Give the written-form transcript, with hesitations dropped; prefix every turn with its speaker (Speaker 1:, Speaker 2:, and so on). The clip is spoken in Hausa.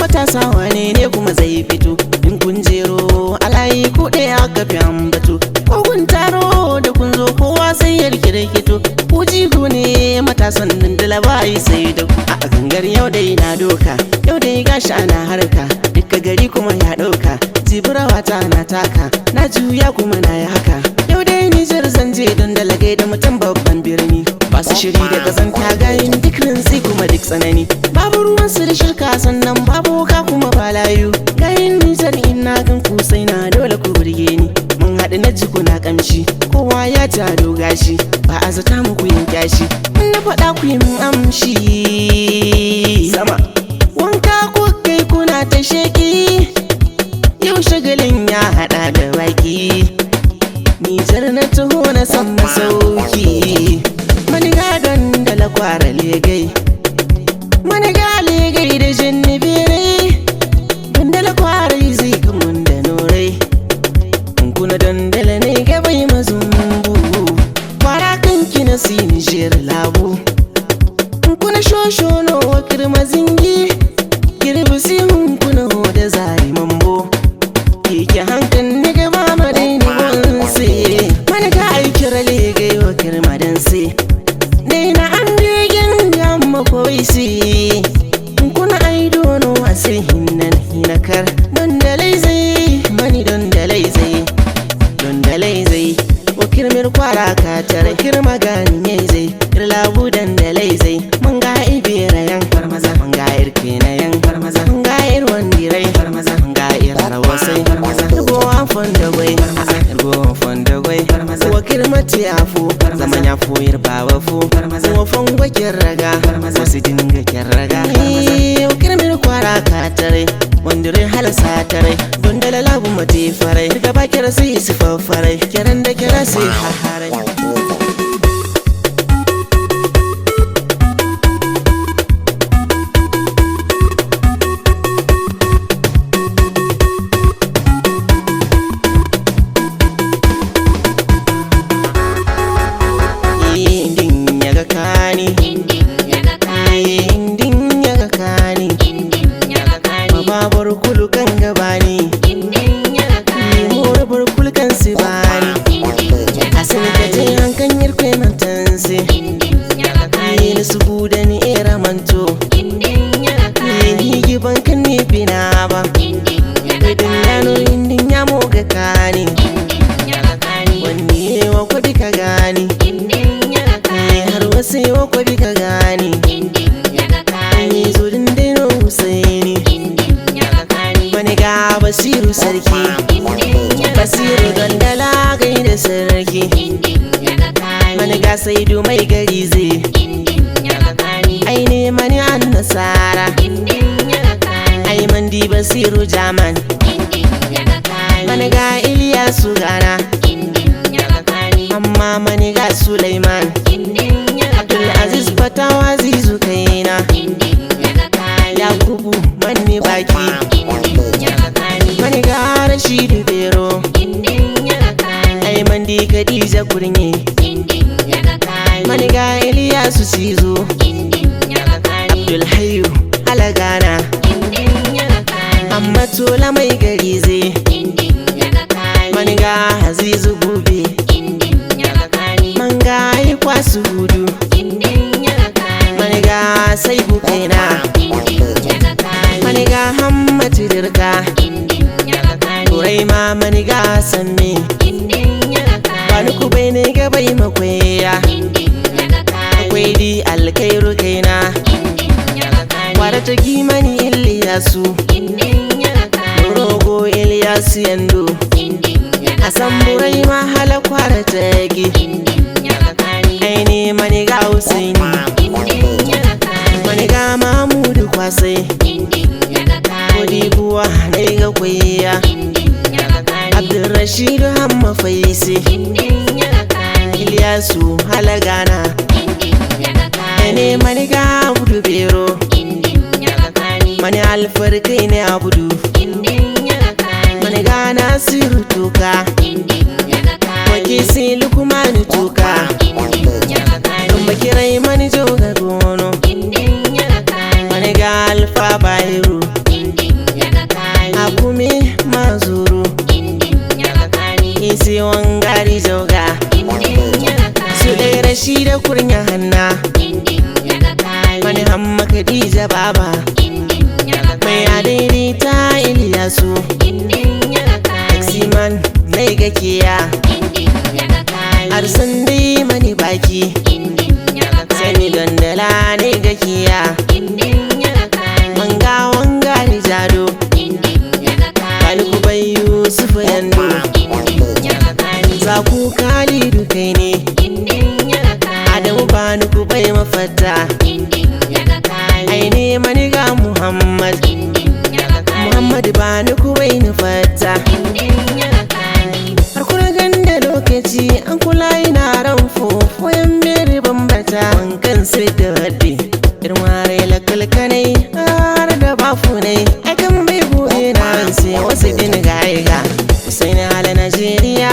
Speaker 1: Matasa wane ne kuma zai fito? In kun jero alayi ko ɗaya aka fi ambato. Ko kun taro da kun zo kowa sai ya rikirkito. Ku jigo ne matasan dandala bayi sai da ku. A gangar yau dai na doka, yau dai gashi ana harka. Duka gari kuma ya ɗauka, jibirawa ta na taka, na juya kuma na yi haka. Yau dai Nijar zan je don dalagai da mutum babban birni. Ba su shiri da kazanta gayin duk rintsi kuma duk tsanani. Babu ruwan su da shirka sannan babu wuka kuma ba layu. Gayin Nijar ina gan ku sai na dole ku burge ni. Mun haɗu na ji kuna kamshi, kowa ya ci ado gashi. Ba a zata muku yin kyashi, in na faɗa ku yi min amshi. Sama. Wanka ku kai kuna ta sheki, yau shagalin ya haɗa da baki. Nijar na taho na san masauki. Mani gadon da lakwara legai, mani ga legai da jinni bere. Don da lakwara zai kamun da norai. Kuna dandala ne gabai mazumbu. Kwara kanki na si Nijar labu. Kuna shoshono wa kirmazingi. Kirbusi hunkuna ho da zari mambo. Keke hankan ni gaba ma dai ni bonse. Mana ga aiki rale gai wa kirma dan se. Dai na an bigin yamma koi si. Kuna ai dono a hinnan hinakar. Don dalai zai mani don dalai zai. Don dalai zai. Wa kirmir kwara ka tare kirma gani zai. Irlabu dan dalai zai. Mun ga ibera yan farmaza. Mun ga irkena yan farmaza. Mun ga irwandirai farmaza. Mun ga irarawasai farmaza. Irgo an fonda gwai farmaza. Irgo an fonda gwai farmaza. Wa kirma tiyafu zaman ya fu irbawa fu farmaza. Wa fongwa kirraga farmaza. Wasu dinga kirraga farmaza. Wa kirmir kwara ka tare. Wandire halasa tare. Don dalala bu mate farai. Daga bakira sai su fafarai. Kiran da kira sai haharai. Indin ya ga kani, indin ya ga kani, babar kulu kan gabani, mora kulu kan sibani. Asin ka je hankan yirkwe mantansi, ni su guda ni era manto, ni giban kan ni bina ba. Idin yano indin ya moga kani, wanne wa kwadi ka gani, har wasu wa kwadi ka gani. Ni zurin dino Husaini, wani ga Basiru sarki, Basiru dandala gai da sarki. Mani ga Saidu mai gari zai, ai ne mani an nasara. Ai mandi Basiru Jaman, mani ga Iliyasu Gana, amma mani ga Sulaiman. Abdulaziz Fatawa Zizu kaina, Yakubu mani baki, mani ga Rashidu Bero, ai mandi Khadija Kurnye, mani ga Iliyasu Sizo, Abdulhayu Alagana, amma Tola mai gari zai, mani ga Azizu Gube, manga yi kwasu hudu, mani ga Saibu kaina, mani ga Hammatu Dirka, Turai ma mani ga Sammi, bani ku bai ne gabai makwaya, akwai di alkairu kaina, kwara ta gimani Iliyasu, Rogo Iliyasu Yando, a san burai ma hala kwara ta gi, aini mani ga Husaini, mani ga Mamudu kwasai, Kodibuwa na ga kwaya, Abdulrashidu Hamma Faisi, Iliyasu Halagana, ene mani ga Abudu Bero, mani alfarkai ne Abudu, mani ga Nasiru Tuka, Wakisi Lukumanu Tuka, Makirai mani joga gono, mani ga Alfa Bairu. Muhammadu bani kuwai ni fata. Har kuna ganda lokaci an kula ina ran fofo yan mere bambata. Wankan sai da wadde irmare la kalkanai har da bafunai. Akan bai buɗe na sai wasu din gaiga. Hussein ala Najeriya.